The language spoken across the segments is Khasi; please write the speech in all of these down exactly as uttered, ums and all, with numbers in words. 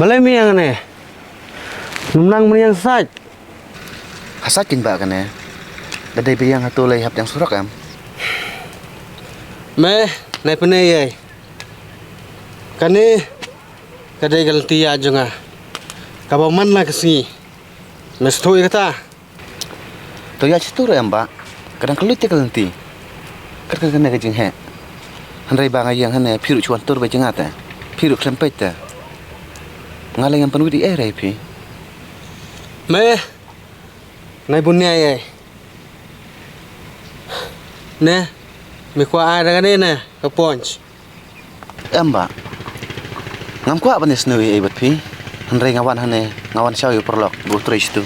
Balei me ïa nga ne? Ngam nang meriang sait. Hasat kin ba kane. Da dei biang hatu lei hap jang surok em. Me, nai pene ye. Kane ka dei ka lynti ïa jong nga. Kaba man la ka sngi. Me sngewthuh ïa kata. To ïa chitu re em ba. Ka dang kylluid te ka lynti. Kat ka kane ka jingheh. Hynrei ba nga ïeng hane phi ruh chuan tur ba jingate. Phi ruh khlem peit te. Nga lei ngam pynwit ei ei re phi. Me. Nai bun nia ei. Ne. Me kwah ai da kane ne ka punch. Em ba. Ngam kwah ban ïasnoh ei ei bad phi. Hynrei nga wan hane nga wan shaw ïa u paralok ba u trei shitu.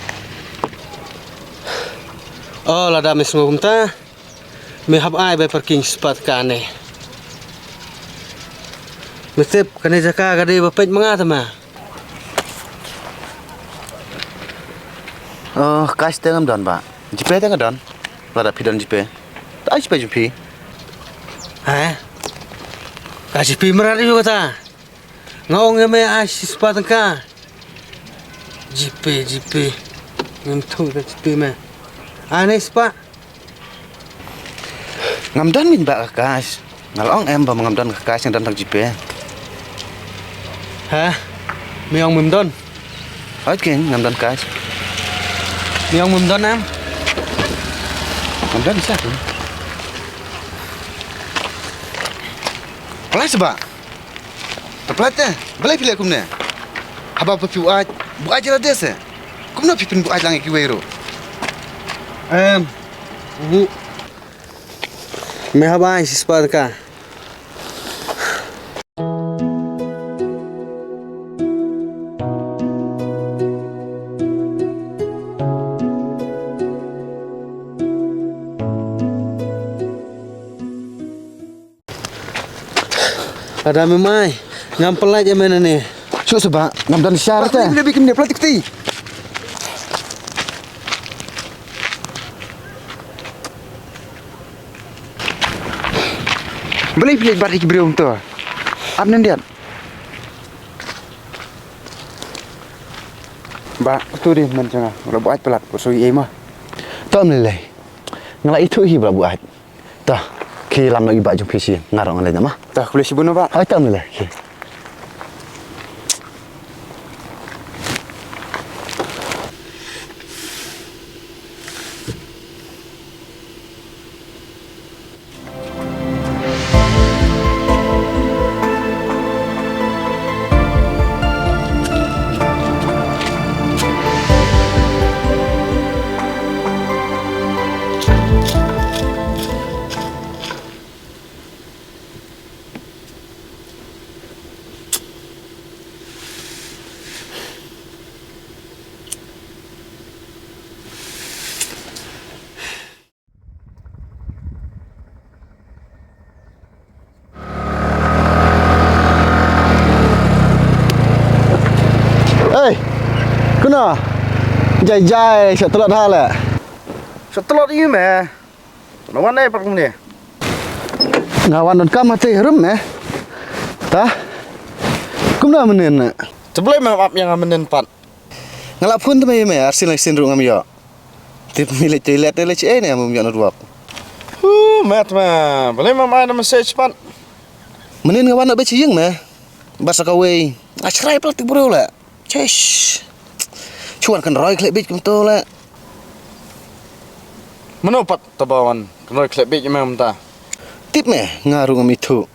Oh, lada me sngew kumta. Me hap ai bai parking spot kane. Me tip kane jaka ka dei ba peit ma nga te ma. Oh, cash te ngam don ba. GPay te nga don. Lada phi don GPay. Ta ai GPay jong phi. Ha? Ka GPay mrad ïa kata. Nga ong ïa me ai shi spah tyngka. GPay, GPay. Ngam thuh da GPay me. Ai ne spah. Ngam don min ba ka cash. Nga la ong em ba ngam don ka cash, nga don tang GPay. Ha? Me ong mem don? Hooid keiñ, ngam don cash. Me ong mem don em? Ngam don sa. Pala seba. Te pla te, balei phi leh kumne? Haba phi buaid, buaid ïa lade se. Kumno phi pynbuaid lang ïa kiwei ruh? Em, u. Me haba ai shi spah ka. Lada me mai, ngam pynlait ïa me nane. Shu seba, ngam don shar te. Pynlait ïa me, pynlait ïa me. Balei phi leit bat ïa ki briew to? Ap nang diat. Ba, tu di men jong nga, la buaid palat, buaid soi ei ma. To ym lei lei. Nga la ithuh hi ba la buaid. Ta, ki lam noh ïa i bah jong phi shi, nga ruh ngan leit noh ma. Ta, khublei shibun bah. Hooid, ta ym lei lei. Hei, kumno? Jai jai, sha tlot ha le. Sha tlot ïa me. Nga wan ai pat kumne. Nga wan donkam ha te harum me. Ta? Kumno mynnin? Te balei me ap ïa nga mynnin pat? Nga la phone te me ïa me, arsien lai sien ruh ngam ïoh. Tip me leit toilet ne leit shaei ne, ngam ïoh network. Huh, me te me. Balei me ai na message pat? Mynnin nga wan na beit sha ïing me. Ba sa kawei. Nga shrai palat te briew le. Chesh. Shu wan kynroi khleh bieit kumto le. Mano pat te ba wan kynroi khleh bieit ïa me mynta? Tip me, nga ruh ngam ithuh.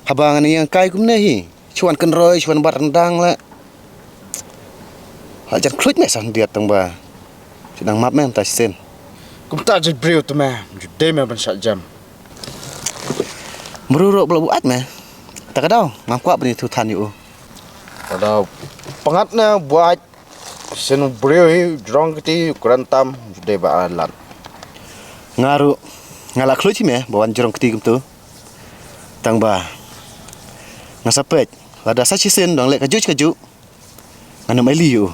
Haba ngan ïeng kai kumne hi. Shu wan kynroi, shu wan bat ryndang le. La jan khluit me sa khyndiat tang ba. Shu dang map me mynta shisien. Kumta jait briew te me, ju dei me ban shah jem. Mru ruh ba la buaid me. Ta ka daw, ngam kwah ban ïathuh than ïa u. Ka daw, pyngngad ne buaid. Sien u briew hi, jrong kti, u kren tam, u dei ba alat. Nga ruh, nga la khluit hi me, ba wan jrong kti kumtu. Tang ba, Nga sa peit, lada sa shisien dang leh kajuh kajuh, ngan ym ailad ïa u.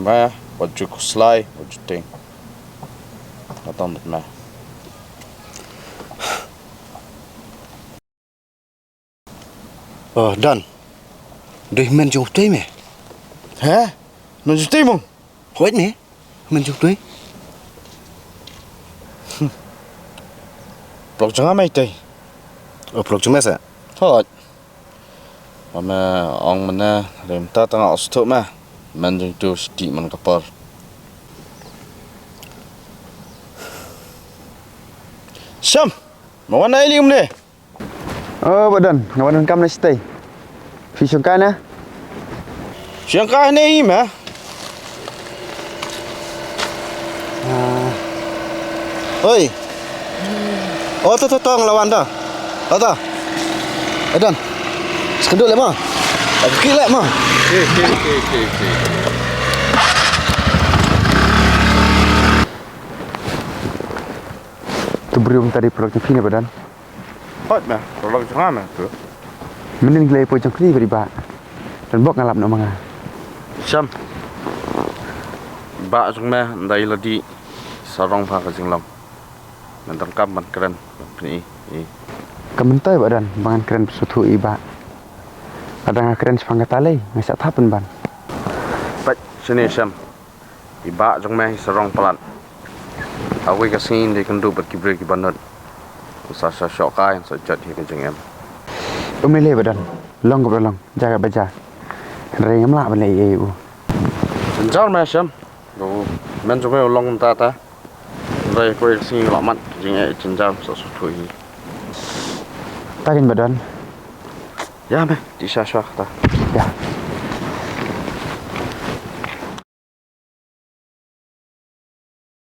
Me, wat ju khuslai, wat ju tieng. Nga tang bad me. Oh, Don. Dei hynmen jong u Tei me? He? Hynmen jong u Tei mo? Hooid me. Hynmen jong u Tei. Paralok jong nga me Tei. Oh, paralok jong me sa? Hooid. Ba me ong mynne, hynrei mynta tang nga sngewthuh me. Hynmen jong u Tei u sdie man ka por. Shem, me wan ailad kumne? Oh, Bah Don, nga wan donkam na shatei. Phi shongkai na? Shongkai ne hi me? Ah. Oi. Oh, to, to, to, nga la wan to. To, to. Eh, Don. Sa kynduh leh mo. Ki leh mo. Ki, ki, ki, ki, ki. Tu briew mynta dei paralok jong phi ne Bah Don? Hooid me, paralok jong nga me tu. Mynnin ki la ïa poi jong phi bad i Bah. Don bok nga lap noh ma nga. Shem. Bah jong me ynda i la dih, sarong bha ka jinglong. Me donkam ban kren ban pyni i. Kam myntoi Bah Don ba ngan kren sngewthuh ïa i Bah. Lada nga kren shaphang kata lei nga shah thap pynban. Peit shane Shem. I Bah jong me i sarong palat. Kawei ka sngi ynda i kynduh bad ki briew kiba nud, u sa shah shoh kai, u sa jot ïa ka jingim. Um lei lei Bah Don, long kaba long, jia kaba jia. Hynrei ngam lah ban leh ei ei ïa u. Jynjar me Shem. Ba u hynmen jong me u long kumta ta. Hynrei kawei ka sngi u la mad ka jingeh jynjar, sa sngewthuh hi. Ta keiñ Bah Don. Ïa me, dih sha shuwa kata. Ïa.